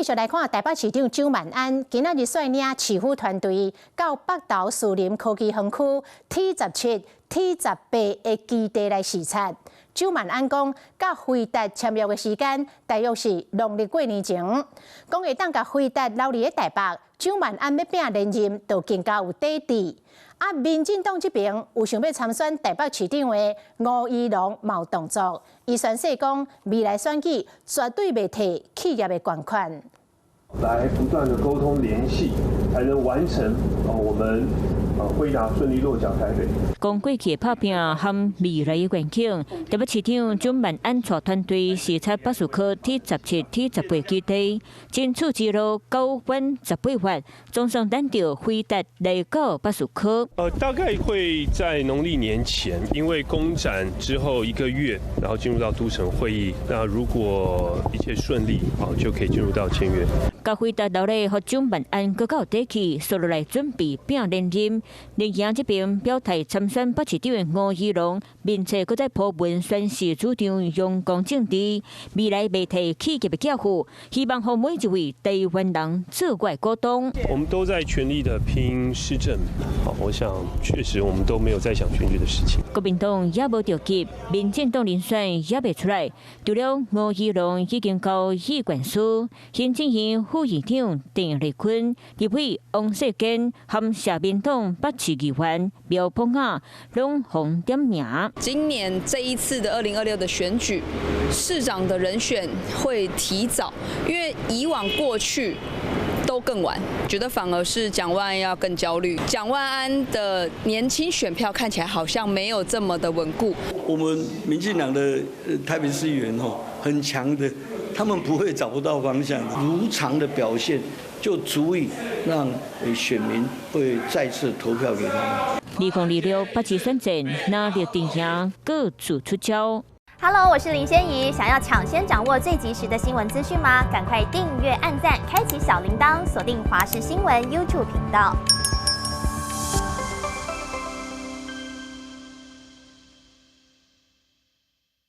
繼續來看台北市長蔣萬安，今仔日率領市府團隊到北投士林科技園區 T17、T18的基地來視察。蔣萬安講，佮輝達簽約的時間大約是農曆過年前，講會當共輝達留佇咧台北，蔣萬安欲拚連任就更加有底氣。啊，民進黨這邊有想欲參選台北市長的吳怡農嘛有動作，伊宣誓講未來選舉絕對袂提企業的捐款。來不斷的溝通聯繫，才能完成我們輝達順利落腳台北。講過去拍拚和未來的願景，台北市長蔣萬安帶團隊視察北士科 T17、T18基地，爭取之路9彎18彎，總算等著輝達來到北士科。大概會在農曆年前，因為工展之後一個月，然後進入到都城會議。那如果一切順利，就可以進入到簽約。共輝達留咧，予蔣萬安閣較有底氣，紲落來準備拚連任。另外這邊表態參選北市長的吳怡農，面冊閣再鋪文宣示主張陽光政治，未來袂提企業的寄付，希望予每一位台灣人做我的股東。我們都在全力的拼市政，好，我想確實我們都沒有在想選舉的事情。國民黨也無著急，民進黨人選也未出來，除了吳怡農已經交意願書，行政院副院長鄭麗坤、立委王世堅和社民黨北市議員苗博雅攏予點名。今年這一次的2026的選舉，市長的人選會提早，因為以往過去都更晚，覺得反而是蔣萬安要更焦慮。蔣萬安的年輕選票看起來好像沒有這麼的穩固。我們民進黨的台北市議員吼很強的，他們不會找不到方向，如常的表現就足以讓選民會再次投票給他們。2026北市選戰，哪裡陣營各自出招。 Hello，我是林仙怡。想要搶先掌握最及時的新聞資訊嗎？趕快訂閱、按讚、開啟小鈴鐺，鎖定華視新聞 YouTube 頻道。